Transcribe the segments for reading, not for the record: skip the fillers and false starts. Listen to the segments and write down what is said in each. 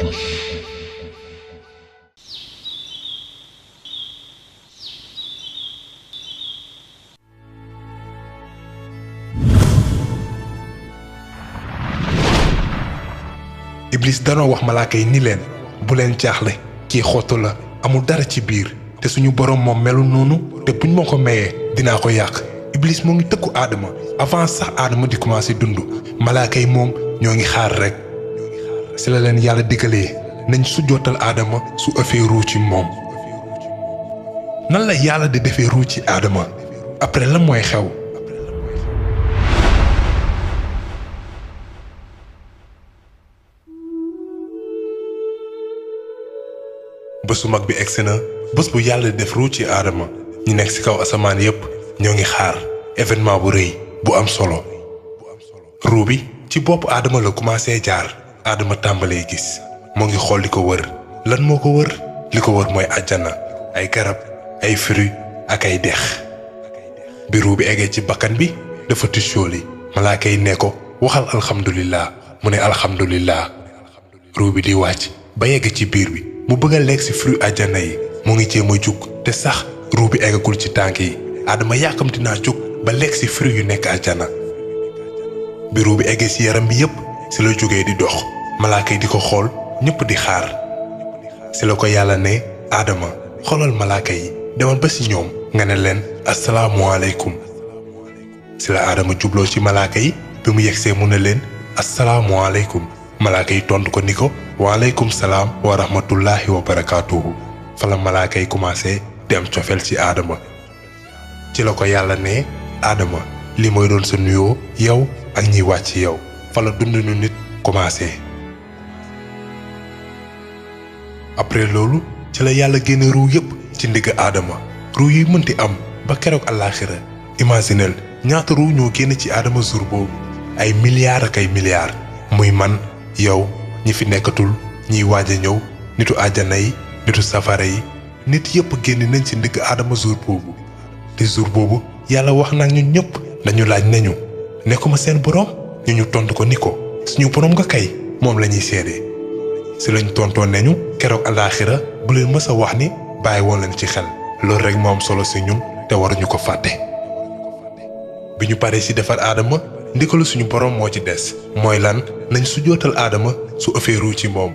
Iblis danoo wax malaaka yi ni leen bu leen jaaxle kii xottu la amul dara ci biir te suñu borom moom melul noonu te buñ ma ko mayee dinaa ko yàq. Iblis moo ngi tëkku aadama avant sax aadama di commencé dund malaaka yi moom ñoo ngi xaar rek si la leen yàlla digalee nañ sujjootal aadama su ëffee ruu ci moom. nan la yàlla di defee ruu ci aadama après lan mooy xew. bés bu mag bi egsi na bés bu yàlla def ruu ci aadama ñi nekk ci kaw asamaan yépp ñoo ngi xaar événement bu rëy bu am solo. ruu bi ci bopp aadama la commencé jaar aadama tàmbalee gis moo ngi xool li ko wër lan moo ko wër li ko wër mooy àjjana ay garab ay fruits ak ay dex. bi ruu bi eggee ci bakkan bi dafa tisóoli malaaka yi ne ko waxal alhamdulillah mu ne alhamdulillah. ruu bi di wàcc ba yegg ci biir bi mu bëgg a lekk ci fruit àjjana yi mu ngi jéem a jug te sax ruu bi eggagul ci tànk yi aadama yàkkamti naa jug ba lekk ci fruit yu nekk àjjana. bi ruu bi eggee ci yaram bi yépp ci la jógee di dox malaaka yi di ko xool ñépp di xaar ci la ko yàlla ne aadama xoolal malaaka yi demal ba ci ñoom nga ne leen asalaamualeykum. ci la aadama jubloo ci malaaka yi bi mu yegsee mu ne leen asalaamualeykum malaaka yi tontu ko ni ko waaleykum salaam wa rahmatullahi wa barakaatuhu. fa la malaaka yi commencé di am cofeel ci aadama. ci la ko yàlla ne aadama li mooy doon sa nuyoo yow ak ñiy wàcc ci yow. fa la dundinu nit commencé. après loolu ci la yàlla génne ruu yépp ci ndigg aadama ruu yi mënti am ba keroog àllaaxira. imaginel ñaata ruu ñoo génn ci aadama jour boobu ay milliards ak ay milliards. muy man yow ñi fi nekkatul ñiy waaj a ñëw nitu àjjana yi nitu safara yi nit yépp génn nañ ci ndigg aadama jour boobu. te jour boobu yàlla wax na ñun ñëpp dañu laaj nañu nekkuma seen borom ñu tontu ko ni ko suñu borom nga kay moom la ñuy seede. si lañ tontoon nañu keroog alaaxira bu leen mës a wax ni bàyyi woon leen ci xel loolu rek moo am solo si ñun te waruñu ko fàtte. bi ñu paree si defar aadama ndigalu suñu borom moo ci des mooy lan nañ sujjootal aadama su ëffee ruu ci moom.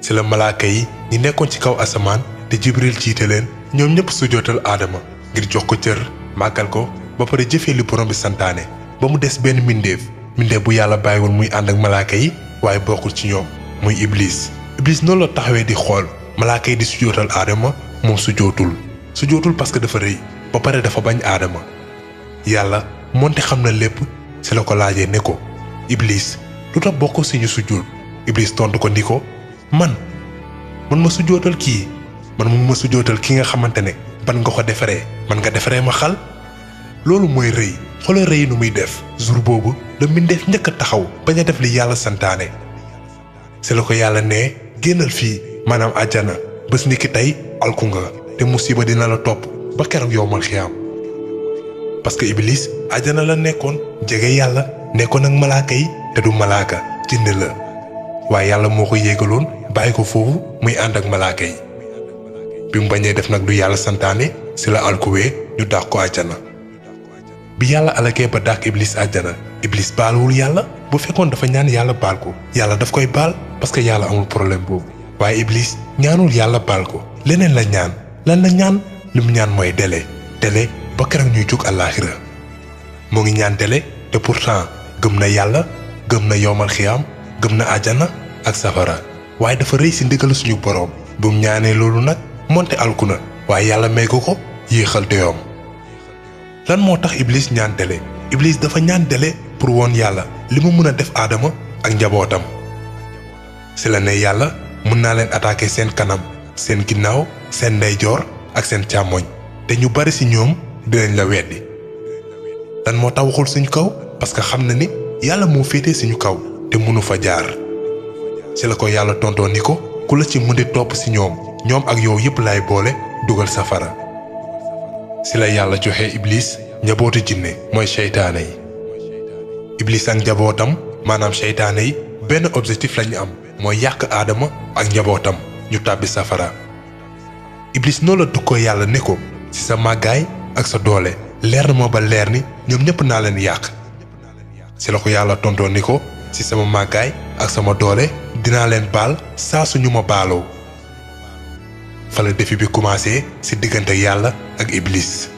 si la malaaka yi ñi nekkoon ci kaw asamaan te jibril jiite leen ñoom ñëpp sujjootal aadama ngir jox ko cër màggal ko ba pare jëfee li borom bi santaane. ba mu des benn mbindeef bu yàlla bàyyiwul muy ànd ak malaaka yi waaye bokkul ci ñoom muy iblis. iblis noonu la taxawee di xool malaaka yi di sujjootal aadama moom sujjootul parce que dafa rëy ba pare dafa bañ aadama. yàlla moonte xam na lépp si la ko laajee ne ko iblis lu tax bokk si ñu sujjoot. iblis tontu ko ni ko man ma sujjootal kii man mun ma sujjootal ki nga xamante ne ban nga ko defaree man nga defaree ma xal. loolu mooy rëy xoolal rëy nu muy def jour boobu la mbindeef njëkk a taxaw bañ a def li yàlla santaane. si la ko yàlla ne génnal fii maanaam àjjana bés ni ki tey alku nga te musiba dina la topp ba keroog yowmal xiyaam. parce que iblis àjjana la nekkoon jege yàlla nekkoon ak malaaka yi te du malaaka jinne la waaye yàlla moo ko yéegaloon bàyyi ko foofu muy ànd ak malaaka yi. bi mu bañee def nag du yàlla santaane si la alkuwee ñu dàq ko àjjana. bi yàlla alakee ba dàq iblis àjjana iblis baaluwul yàlla. bu fekkoon dafa ñaan yàlla baal ko yàlla daf koy baal parce que yàlla amul problème boobu waaye iblis ñaanul yàlla baal ko leneen la ñaan. lan la ñaan li mu ñaan mooy délai ba keroog ñuy jóg àllaaxira. moo ngi ñaan délai te pourtant gëm na yàlla gëm na yowmal xiyaam gëm na àjjana ak safara waaye dafa rëy si ndigal suñu boroom. bu mu ñaanee loolu nag monte alku na waaye yàlla may ko yéexal doyoom. lan moo tax iblis ñaan délai. iblis dafa ñaan délai pour woon yàlla li mu mën a def aadama ak njabootam. si la ne yàlla mën naa leen attaquer seen kanam seen ginnaaw seen ndeyjoor ak seen càmmoñ te ñu bari si ñoom dinañ la weddi. lan moo tax waxul suñu kaw parce que xam na ni yàlla moo féetee suñu kaw te mënu fa jaar. si la ko yàlla tontoo ni ko ku la ci mën di topp si ñoom ak yow yépp lay boole dugal safara. si la yàlla joxe iblis njabootu jinne mooy seytaane yi. iblis ak njabootam maanaam seytaane yi benn objectif lañu am mooy yàq aadama ak njabootam ñu tàbbi safara. Iblis noo la duggoo yàlla ne ko ci sa màggaay ak sa doole leer na ma ba leer ni ñoom ñëpp naa leen yàq. ci la ko yàlla tontoo ni ko ci sama màggaay ak sama doole dinaa leen baal saa su ñu ma baaloo. fa la défi bi commencé ci diggante yàlla ak Iblis.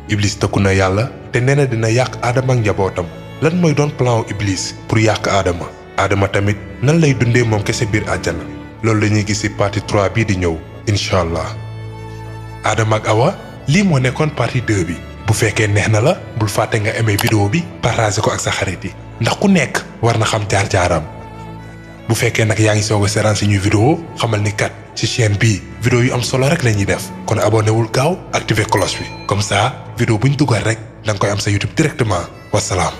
Iblis tëkku na yàlla te nee na dina yàq aadama ak njabootam. lan mooy doon plan wu Iblis pour yàq aadama. aadama tamit nan lay dundee moom kese biir àjjana. loolu la ñuy gis ci partie 3 bii di ñëw incha allah. Adama ak Awa lii moo nekkoon partie 2 bi. bu fekkee neex na la bul fàtte nga aimé vidéo bi partager ko ak sa xarit yi ndax ku nekk war na xam jaar-jaaram. bu fekkee nag yaa ngi soog a seetaan suñuy vidéo xamal ni kat ci chaîne bii vidéo yu am solo rek la ñuy def kon abonné wul gaaw activer cloche bi comme ça vidéo bu ñu dugal rek da nga koy am sa YouTube directement wasalaam.